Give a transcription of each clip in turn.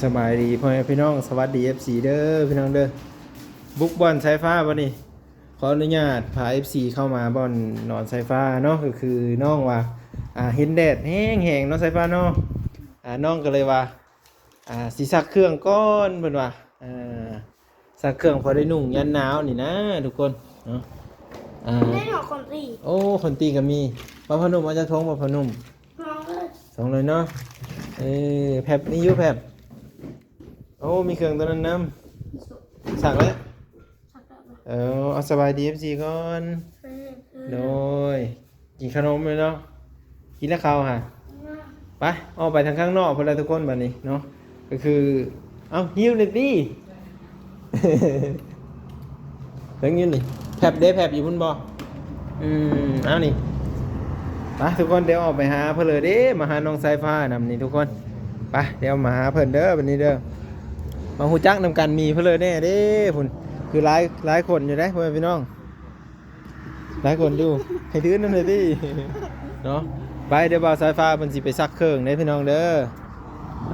ສະບາຍດີພໍ່ແມ່ພີ່ນ້ອງ ສະຫວັດດີເອັຟຊີເດີພີ່ນ້ອງເດີ. ບຸກບ່ອນສາຍຟ້າບັດນີ້ ຂໍອະນຸຍາດພາເອັຟຊີເຂົ້າມາບ່ອນນອນສາຍຟ້າເນາະ. ກໍຄືນ້ອງວ່າ ອ່າ ເຫັນແດດແຮງໆເນາະສາຍຟ້າເນາະ. ອ່າ ນ້ອງກໍເລີຍວ່າ ອ່າ ຊິຊັກເຄື່ອງກ່ອນເພິ່ນວ່າ ອ່າ ຊັກເຄື່ອງພໍໄດ້ນຸ່ງຍາມໜາວນີ້ນະທຸກຄົນເນາະ. ອ່າ ແມ່ນຫອ ຄົນຕີ ໂອ້ ຄົນຕີກໍມີ. ຜ້າຜ້າໜຸ່ມເອົາຈັກຖົງ ຜ້າຜ້າໜຸ່ມ? ສອງເລີຍ ສອງເລີຍເນາະ. ເອີ ແພັບມີຢູ່ແພັບ. ໂອ້ ມີເຄື່ອງຕົວນັ້ນນຳ. ຊັກແລ້ວ ເອີ ເອົາ ສະບາຍດີເອັຟຊີກ່ອນ. ໂດຍ ກິນຂະໜົມແລ້ວເນາະ ກິນແລ້ວເຂົ້າຫາ. ໄປ ອອກໄປທາງຂ້າງນອກພຸ້ນລະທຸກຄົນບັດນີ້ເນາະ. ກໍຄື ເອົ້າ ຫິ້ວເລີຍຕິ ເບິ່ງຢູ່ນີ້ ແພັບເດ້ ແພັບຢູ່ພຸ້ນບໍ່? ອືມ ເອົານີ້ ໄປທຸກຄົນ ດຽວອອກໄປຫາເພິ່ນເລີຍເດ້ ມາຫານ້ອງສາຍຟ້ານຳນີ້ທຸກຄົນ. ໄປ ດຽວມາຫາເພິ່ນເດີບັດນີ້ເດີ ມາຮູ້ຈັກນຳກັນ ມີເພິ່ນເລີຍແດ່ເດ້ພຸ້ນ. ຄືຫຼາຍ ຫຼາຍຄົນຢູ່ເດ້ພໍ່ແມ່ພີ່ນ້ອງ ຫຼາຍຄົນຢູ່ ໃຫ້ຖືນຳແດ່ຕິເນາະ. ໄປ ດຽວບ່າວສາຍຟ້າເພິ່ນຊິໄປຊັກເຄື່ອງເດ້ພີ່ນ້ອງເດີ.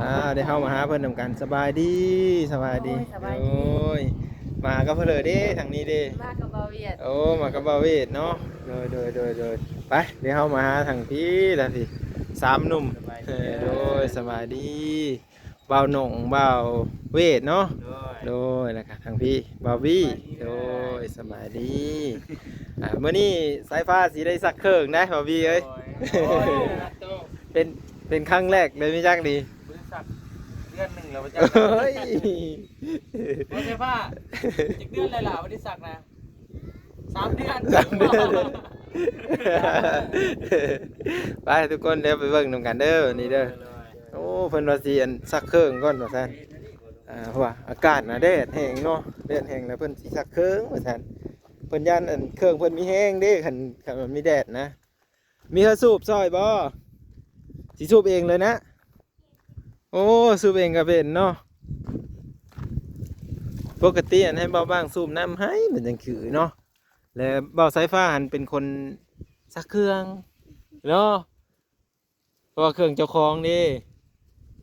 ອ່າ ດຽວເຮົາມາຫາເພິ່ນນຳກັນ. ສະບາຍດີ ສະບາຍດີ. ໂອ້ຍ ສະບາຍດີ. ໂອ້ຍ ມາກັບເພິ່ນເລີຍເດ້ ທາງນີ້ເດ້ ມາກັບບ່າວວຽດ. ໂອ້ ມາກັບບ່າວວຽດເນາະ. ໂດຍ ໂດຍ ໂດຍ ໂດຍ. ໄປ ດຽວເຮົາມາຫາທາງພີ້ລະພີ້ ສາມໜຸ່ມ. ສະບາຍດີ ເອີ ເດີ ໂດຍ ສະບາຍດີ. ບ່າວໜົງ ບ່າວເວດເນາະ. ໂດຍ ໂດຍ ແລ້ວກະທາງພີ້ ບ່າວວີ. ສະບາຍດີ ໂດຍ ສະບາຍດີ. ອ່າ ມື້ນີ້ສາຍຟ້າຊິໄດ້ຊັກເຄື່ອງໄດ໋ ບ່າວວີເອີຍ. ໂດຍ ໂດຍ ເປັນ ເປັນຄັ້ງແລກເລີຍ ມີຈັກນີ້ ບໍ່ໄດ້ຊັກເດືອນໜຶ່ງແລ້ວ ບໍ່ຈັກ. ເຮີ້ຍ ບໍ່ໃຊ່ຜ້າ ຈັກເດືອນແລ້ວລະບໍ່ໄດ້ຊັກນະ? ສາມເດືອນ ສາມເດືອນ. ໄປທຸກຄົນ ດຽວໄປເບິ່ງນຳກັນເດີ ນີ້ເດີ. ໂອ້ ເພິ່ນວ່າຊິອັນ ຊັກເຄື່ອງກ່ອນວ່າຊັ້ນ. ອ່າ ເພາະວ່າອາກາດນະແດດແຮງເນາະ ແດດແຮງ ແລ້ວເພິ່ນຊິຊັກເຄື່ອງວ່າຊັ້ນ. ເພິ່ນຢ້ານອັນ ເຄື່ອງເພິ່ນມີແຮງເດ້ ຄັນ ຄັນມັນມີແດດນະ. ມີໃຜສູບຊ່ອຍບໍ່? ຊິສູບເອງເລີຍນະ. ໂອ້ ສູບເອງກໍເປັນເນາະ. ປົກກະຕິອັນໃຫ້ບ່າວບາງສູບນ້ຳໃຫ້ມັນຈັ່ງຄືເນາະ ແລະ ບ່າວສາຍຟ້າຫັ້ນເປັນຄົນຊັກເຄື່ອງເນາະ ເພາະວ່າເຄື່ອງເຈົ້າຂອງເດ້.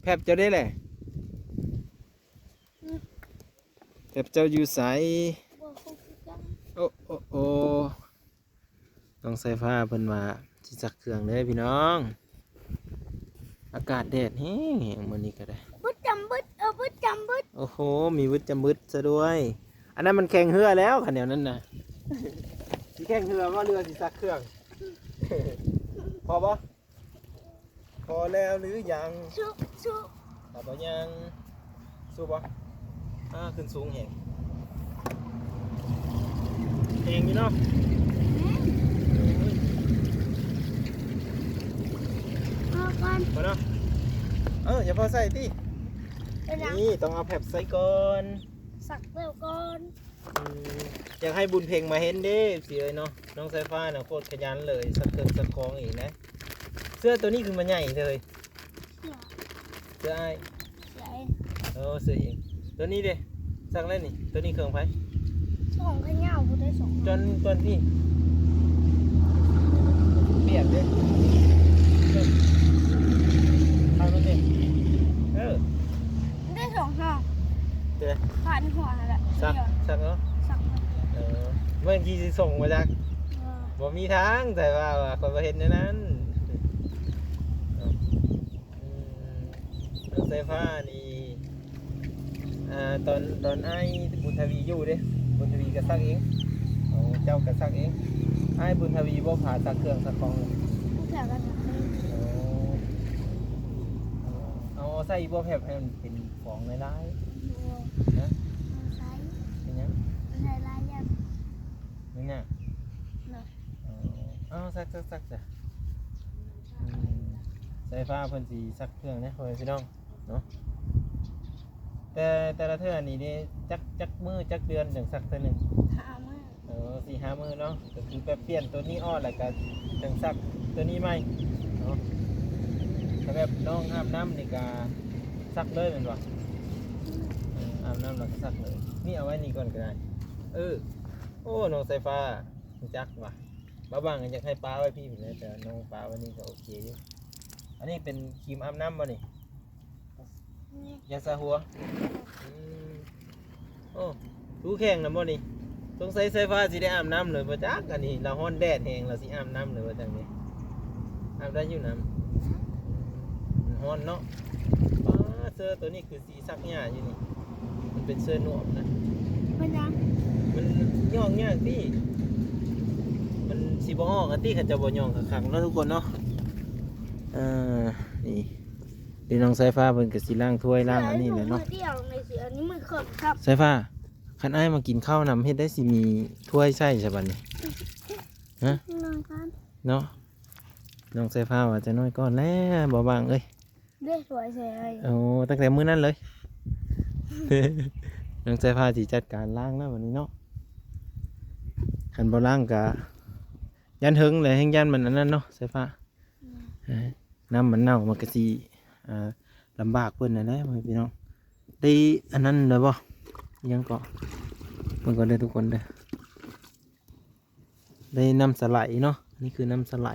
ແພັບເຈົ້າເດ້ແຫຼະ ແພັບເຈົ້າຢູ່ໃສ? ໂອ້ ໂອ້ ໂອ້. ນ້ອງສາຍຟ້າເພິ່ນວ່າຊິຊັກເຄື່ອງເດີພີ່ນ້ອງ. ອາກາດແດດແຮງໆ ມື້ນີ້ກໍໄດ້ ບຶດຈຳບຶດ ເອີ ບຶດຈຳບຶດ. ໂອ້ໂຫ ມີບຶດຈຳບຶດຊະດ້ວຍ. ອັນນັ້ນມັນແຂ່ງເຮືອແລ້ວ ຄັນແນວນັ້ນນະ. ຊິແຂ່ງເຮືອບໍ່ ຫຼືວ່າຊິຊັກເຄື່ອງ? ພໍບໍ່? ພໍແລ້ວຫຼືຍັງ? ຊຸ ຊຸ ຖ້າບໍ່ຍັງ ສູ້ບໍ່? ອ່າ ຂຶ້ນສູງແຮງ ແຮງຢູ່ເນາະ. ເອົາກ່ອນ ພໍເນາະ. ເອີ ຢ່າເຝົ້າໃສ່ຕິ. ເປັນຫຍັງ? ນີ້ຕ້ອງເອົາແພັບໃສ່ກ່ອນ ຊັກແລ້ວກ່ອນ. ອືມ ຢາກໃຫ້ບຸນເພັງມາເຫັນເດ້ ເອັຟຊີເອີຍເນາະ. ນ້ອງສາຍຟ້ານະໂຄດຂະຫຍັນເລີຍ ຊັກເຄື່ອງຊັກຂອງອີກນະ. ເສື້ອໂຕນີ້ຄືມາໃຫຍ່ເລີຍ. ເສື້ອ ເສື້ອອ້າຍ ເສື້ອເອງ. ເອີ ເສື້ອເອງ. ໂຕນີ້ເດ້ ຊັກແລ້ວນີ້. ໂຕນີ້ເຄື່ອງໃຜ? ຂອງຂະເຍົາບໍ່ໄດ້ສອງ ຈອນກ່ອນນີ້ ປຽກເດ້. ໃຜມັນເດ້. ເອີ ໄດ້ສອງຫ້ອງເດ້ ຜ່ານຫົວຫັ້ນແຫຼະ. ຊັກ ຊັກເນາະ ຊັກ. ເອີ ບາງທີຊິສົ່ງມາຈັກ ເອີ ບໍ່ມີທາງ ແຕ່ວ່າ ວ່າຂ້ອຍບໍ່ເຮັດແນວນັ້ນ. ອືມ ລົດໄຟຟ້ານີ້ ອ່າ ຕອນ ຕອນອ້າຍບຸນທະວີຢູ່ເດ້ ບຸນທະວີກໍຊັກເອງ. ໂອ້ ເຈົ້າກໍຊັກເອງ. ອ້າຍບຸນທະວີບໍ່ພາຊັກເຄື່ອງຊັກຂອງ? ຜູ້ແຖວກໍຊັກເອງ. ໂອ້ ເອົາ ເອົາໃສ່ບໍ່ແຜບໃຫ້ມັນເປັນຟອງຫຼາຍໆ? ບໍ່ ຮະ? ບໍ່ໃສ່. ເປັນຫຍັງ? ມັນຫຼາຍໆຢ່າງ. ມັນຫຍັງ? ເນາະ. ເອົາ ເອົາ ຊັກ ຊັກ ຊັກ ຊະ. ອືມ ສາຍຟ້າເພິ່ນຊິຊັກເຄື່ອງເດ້ ພໍ່ແມ່ພີ່ນ້ອງເນາະ. ແຕ່ ແຕ່ລະເທື່ອນີ້ເດ້ ຈັກ ຈັກມື້ຈັກເດືອນຈັ່ງຊັກເທື່ອໜຶ່ງ? ຫ້າມື້. ເອີ ສີ່ຫ້າມື້ເນາະ. ກໍຄືແບບປ່ຽນໂຕນີ້ອອກ ແລ້ວກໍຈັ່ງຊັກໂຕນີ້ໃໝ່ເນາະ. ຖ້າແບບນ້ອງອາບນ້ຳນີ້ກໍຊັກເລີຍແມ່ນບໍ່? ອືມ ເອີ ອາບນ້ຳແລ້ວກໍຊັກເລີຍ. ນີ້ເອົາໄວ້ນີ້ກ່ອນກໍໄດ້. ເອີ ໂອ້ ນ້ອງສາຍຟ້າ ຮູ້ຈັກຫວາ? ບ່າວບາງກໍຢາກໃຫ້ປະໄວ້ພີ້ພຸ້ນແຫຼະ ແຕ່ນ້ອງປະໄວ້ນີ້ກໍໂອເຄຢູ່. ອັນນີ້ເປັນຄຣີມອາບນ້ຳບໍ່ນີ້? ນີ້ ຢາສະຫົວ. ອືມ ໂອ້ ຮູ້ແຂງນຳບໍ່ນີ້? ສົງໄສສາຍຟ້າຊິໄດ້ອາບນ້ຳເລີຍບໍ່ຈັກ. ອັນນີ້ລາວຮ້ອນແດດແຮງ ລາວຊິອາບນ້ຳເລີຍວ່າຈັ່ງນີ້. ອາບໄດ້ຢູ່ນ້ຳ ມັນຮ້ອນເນາະ. ປ້າ ເສື້ອໂຕນີ້ຄື ຊິສັກຫຍ້າຢູ່ນີ້ ມັນເປັນເສື້ອນວມນະ. ເປັນຫຍັງ? ມັນຍ້ອງຍາກຕິ ມັນຊິບໍ່ອອກອະຕິ ຄັນເຈົ້າບໍ່ຍ້ອງຄັກໆເນາະທຸກຄົນເນາະ. ເອີ ນີ້ ເດ ນ້ອງສາຍຟ້າເພິ່ນກໍຊິລ້າງຖ້ວຍລ້າງອັນນີ້ແຫຼະເນາະ. ເອີ ມືດຽວນີ້ຊິ ອັນນີ້ມືເຄິ່ງຄັບ. ສາຍຟ້າ ຄັນອ້າຍມາກິນເຂົ້ານຳ ເຮັດໄດ້ຊິມີຖ້ວຍໃສ່ຊະບັດນີ້ ຮະ ເນາະ. ນ້ອງສາຍຟ້າວ່າຈະນ້ອຍກ່ອນແລ້ວ ບໍ່ວ່າງເອີຍ. ເດ້ ສວຍແຊຍ. ໂອ້ ຕັ້ງແຕ່ມື້ນັ້ນເລີຍ ນ້ອງສາຍຟ້າຊິຈັດການລ້າງແລ້ວບັດນີ້ເນາະ. ຄັນບໍ່ລ້າງກະຢ້ານເຫິງແຫຼະ ແຮ່ງຢ້ານມັນອັນນັ້ນເນາະ ສາຍຟ້າ. ອືມ ເອີ ນ້ຳມັນເນົ່າ ມັນກະຊິ ອ່າ ລຳບາກເພິ່ນນັ້ນແຫຼະ ພໍ່ແມ່ພີ່ນ້ອງ. ໄດ້ອັນນັ້ນແລ້ວບໍ່? ຫຍັງເກາະ? ເບິ່ງກ່ອນເດີທຸກຄົນເດີ. ໄດ້ນ້ຳສະໄຫຼເນາະ ອັນນີ້ຄືນ້ຳສະໄຫຼ.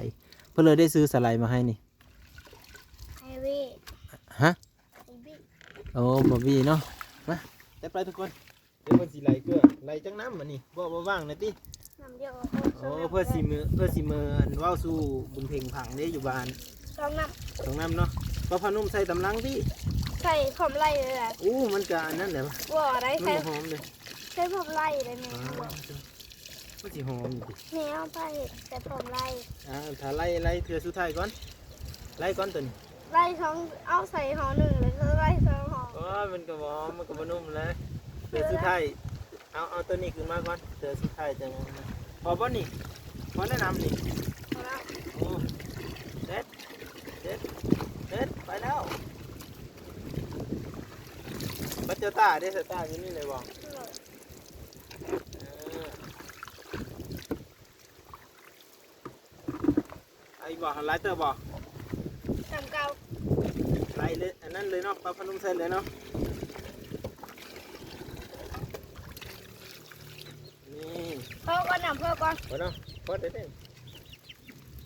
ເພິ່ນເລີຍໄດ້ຊື້ສະໄຫຼມາໃຫ້ນີ້ ໄອວີ. ຮະ? ໂອ້ ບອບບີເນາະ. ມາ ຈັດໄປທຸກຄົນ. ດຽວເພິ່ນຊິໄຫຼເກືອ ໄຫຼຈັກນ້ຳອັນນີ້ ບໍ່ ບໍ່ວ່າງນະຕິ. ນ້ຳດຽວກໍພໍ. ໂອ້ ເພື່ອຊິເມືອ ເພື່ອຊິເມືອ ອັນ ເວົ້າສູ່ບຸນເພັງຟັງເດ້ ຢູ່ບ້ານ. ສອງນ້ຳ ສອງນ້ຳເນາະ. ປາພະນົມໃສ່ຕຳຫຼັງຕິ ໃສ່ພ້ອມໄລ່ເລີຍ. ໂອ້ ມັນກະອັນນັ້ນແຫຼະ ບໍ່ໄດ້ ມັນ ໃສ່ ບໍ່ຫອມເດ້. ໃສ່ພ້ອມໄລ່ໄດ້ແມ່. ມັນຊິຫອມຢູ່ຕິ ແມ່ເອົາໄປໃສ່ພ້ອມໄລ່. ອ່າ ຖ້າໄລ່ ໄລ່ເທື່ອສຸດທ້າຍກ່ອນ ໄລ່ກ່ອນໂຕນີ້ ໄລ່ສອງ ເອົາໃສ່ຫໍໜຶ່ງ ແລ້ວກໍໄລ່ສອງຫໍ. ໂອ້ຍ ມັນກໍບໍ່ຫອມ ມັນກໍບໍ່ນຸ່ມແຫຼະ. ເທື່ອສຸດທ້າຍ ເອົາ ເອົາໂຕນີ້ຂຶ້ນມາກ່ອນ ເທື່ອສຸດທ້າຍຈັ່ງ. ພໍບໍ່ນີ້? ພໍແນະນຳນີ້. ພໍແລ້ວ. ໂອ້ ເດັດ ເດັດ ເດັດ ໄປແລ້ວ. ບັດເຈົ້າຕາເດ້ ສາຍຕາຢູ່ນີ້ເລີຍບໍ່? ເອີ ເອົາອີກບໍ່? ຫຼາຍເຕີບບໍ່? ສ່ຳເກົ່າ. ໄລ່ເລີຍ ອັນນັ້ນເລີຍເນາະ ປາພະນົມໃສ່ເລີຍເນາະ. ນີ້ ພໍກ່ອນນະ ພໍກ່ອນ. ພໍເນາະ ພໍໄດ້ເດ້.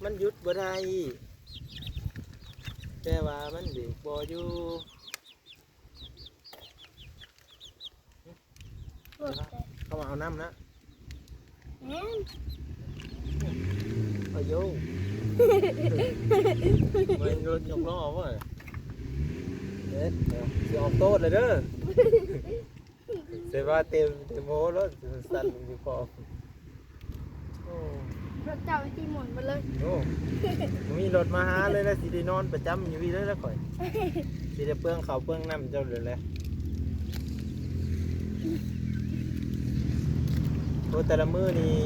ມັນຢຸດບໍ່ໄດ້ ແຕ່ວ່າມັນເບຣກບໍ່ຢູ່. ເຂົາມາເອົານ້ຳນະ. ແມ່ນ. ອາໂຢ ແມ່ນລົດຍົກລໍ້ບໍ່? ເອີ ຊິອອກໂຕດແລ້ວເດີ. ແຕ່ວ່າເຕັມ ເຕັມໂຮລົດ ສັ່ນຢູ່ພໍ. ໂອ້ ລົດເຈົ້າໄປຕີໝູນໝົດເລີຍ. ໂອ້ ບໍ່ມີລົດມາຫາເລີຍລະ ຊິໄດ້ນອນປະຈຳຢູ່ພີ້ເລີຍລະຂ້ອຍ. ຊິໄດ້ເປືອງເຂົ້າເປືອງນ້ຳເຈົ້າເລີຍແຫຼະ. ໂອ້ ແຕ່ລະມື້ນີ້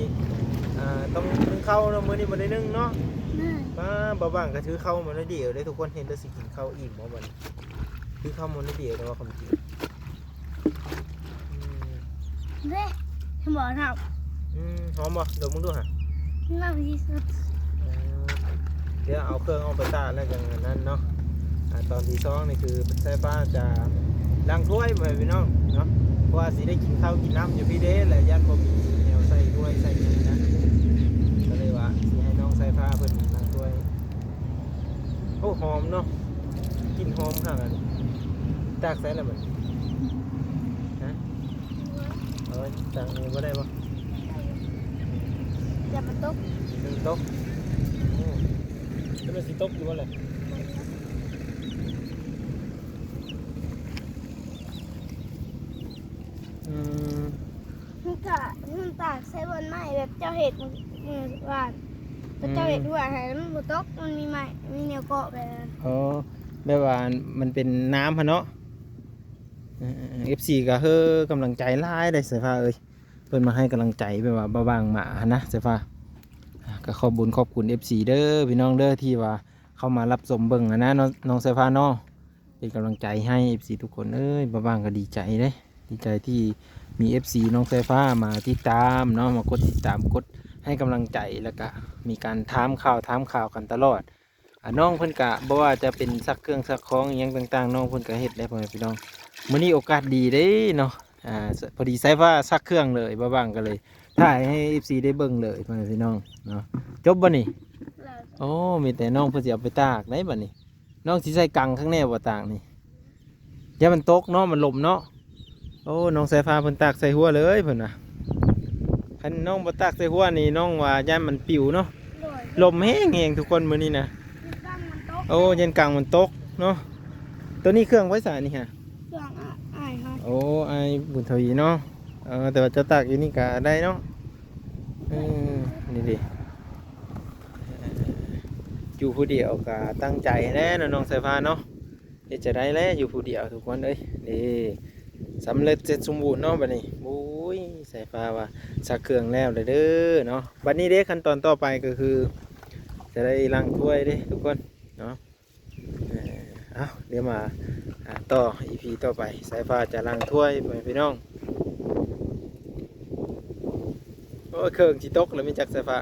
ອ່າ ຕ້ອງໜຶ້ງເຂົ້າເນາະ ມື້ນີ້ບໍ່ໄດ້ໜຶ້ງເນາະ. ແມ່ນ. ປ້າ ບໍ່ຫວ່າງກໍຖືເຂົ້າມາໜ້ອຍດຽວເດ້ທຸກຄົນ ເຫັນແລ້ວຊິກິນເຂົ້າອີ່ມບໍ່ບັດນີ້. ຄືເຂົ້າໝົດນິດດຽວ ແຕ່ວ່າຄວາມຈິງ. ອືມ ເດ້ ເຫັນບໍ່ເຖົ້າ? ອືມ ຫອມບໍ່? ດົມເບິ່ງດູຫະ. ງາມທີ່ສຸດ. ເອີ ດຽວເອົາເຄື່ອງອອກໄປຕາກແລ້ວຈັ່ງອັນນັ້ນເນາະ. ອ່າ ຕອນທີສອງນີ້ຄືສາຍຟ້າຈະລ້າງຖ້ວຍ ພໍ່ແມ່ພີ່ນ້ອງເນາະ ເພາະວ່າຊິໄດ້ກິນເຂົ້າກິນນ້ຳຢູ່ພີ້ເດ້ ແລະ ຢ້ານບໍ່ມີແນວໃສ່ຖ້ວຍໃສ່ຫຍັງນະ ກໍເລີຍວ່າຊິໃຫ້ນ້ອງສາຍຟ້າເພິ່ນລ້າງຖ້ວຍ. ໂອ້ ຫອມເນາະ ກິ່ນຫອມຄັກອັນນີ້. ຕາກໃສລະບັດນີ້? ຮະ? ເອົາໄວ້ຕາກນີ້ບໍ່ໄດ້ບໍ່? ຢ່າມັນຕົກ ມັນຕົກ. ໂອ້ ແລ້ວມັນຊິຕົກຢູ່ບໍ່ລະ? ອືມ ມັນກະ ມັນຕາກໃສ່ບ່ອນໄມ້ແບບເຈົ້າເຮັດມື້ວານ ເຂົາເຈົ້າເຮັດ ອືມ ຫົວໃຫ້ ແລ້ວມັນບໍ່ຕົກ ມັນມີໄມ້ ມີແນວເກາະແບບນັ້ນ. ອໍ ແບບວ່າມັນເປັນນ້ຳຫັ້ນເນາະ. ເອີ ເອັຟຊີກໍເຮີກຳລັງໃຈຫຼາຍເດ້ ສາຍຟ້າເອີຍ ເພິ່ນມາໃຫ້ກຳລັງໃຈແບບວ່າບໍ່ຫວ່າງມາຫັ້ນນະ ສາຍຟ້າ. ອ່າ ກໍຂອບບຸນຂອບຄຸນເອັຟຊີເດີ ພີ່ນ້ອງເດີ ທີ່ວ່າເຂົ້າມາຮັບຊົມເບິ່ງຫັ້ນນະ ນ້ອງ ນ້ອງສາຍຟ້າເນາະ. ເປັນກຳລັງໃຈໃຫ້ເອັຟຊີທຸກຄົນເອີຍ ບ່າວບ່າງກໍດີໃຈເດ້ ດີໃຈທີ່ມີເອັຟຊີນ້ອງສາຍຟ້າມາຕິດຕາມເນາະ ມາກົດຕິດຕາມ ກົດໃຫ້ກຳລັງໃຈ ແລ້ວກະມີການຖາມຂ່າວ ຖາມຂ່າວກັນຕະຫຼອດ. ອາ ນ້ອງເພິ່ນກະບໍ່ວ່າຈະເປັນຊັກເຄື່ອງຊັກຂອງອີ່ຫຍັງຕ່າງໆ ນ້ອງເພິ່ນກະເຮັດໄດ້ ພໍ່ແມ່ພີ່ນ້ອງ. ມື້ນີ້ໂອກາດດີເດ້ເນາະ ອາ ພໍດີສາຍຟ້າຊັກເຄື່ອງເລີຍ ບ່າວບ່າງກໍເລີຍຖ່າຍໃຫ້ເອັຟຊີໄດ້ເບິ່ງເລີຍ ພໍ່ແມ່ພີ່ນ້ອງເນາະ. ຈົບບໍ່ນີ້? ໂອ້ ມີແຕ່ນ້ອງເພິ່ນຊິເອົາໄປຕາກໄດ໋ບັດນີ້. ນ້ອງຊິໃສ່ກັງຄັກແນ່ບໍ່ຕາກນີ້? ຢ້ານມັນຕົກເນາະ ມັນລົມເນາະ. ໂອ້ ນ້ອງສາຍຟ້າເພິ່ນຕາກໃສ່ຫົວເລີຍເພິ່ນວ່າ. ຄັນນ້ອງບໍ່ຕາກໃສ່ຫົວນີ້ ນ້ອງວ່າຢ້ານມັນປິວເນາະ. ໂດຍ ລົມແຮງໆ ທຸກຄົນ ມື້ນີ້ນະ. ກາງມັນຕົກ ໂອ້ ຢ້ານກາງມັນຕົກເນາະ. ໂຕນີ້ເຄື່ອງໃຜສານີ້ຫະ? ເຄື່ອງອ້າຍເຮົາ. ໂອ້ ອ້າຍບຸນທະວີເນາະ. ເອີ ແຕ່ວ່າເຈົ້າຕາກຢູ່ນີ້ກະໄດ້ເນາະ. ເອີ ນີ້ເດ້ ຢູ່ຜູ້ດຽວກະຕັ້ງໃຈແຫຼະເນາະ ນ້ອງສາຍຟ້າເນາະ. ເຮັດຈັ່ງໃດແຫຼະ ຢູ່ຜູ້ດຽວທຸກຄົນເອີຍ. ນີ້ ສຳເລັດເສັດສົມບູນເນາະບັດນີ້. ໂອ້ຍ ສາຍຟ້າວ່າຊັກເຄື່ອງແລ້ວເດີເນາະ. ບັດນີ້ເດ້ ຂັ້ນຕອນຕໍ່ໄປກໍຄືຈະໄດ້ລ້າງຖ້ວຍເດ້ທຸກຄົນເນາະ. ເອີ ເອົາ ດຽວມາ ອ່າ ຕໍ່ ອີພີ ຕໍ່ໄປ ສາຍຟ້າຈະລ້າງຖ້ວຍ ພໍ່ແມ່ພີ່ນ້ອງ. ໂອ້ຍ ເຄື່ອງຊິຕົກແລ້ວ ແມ່ນຈັກສາຍຟ້າ.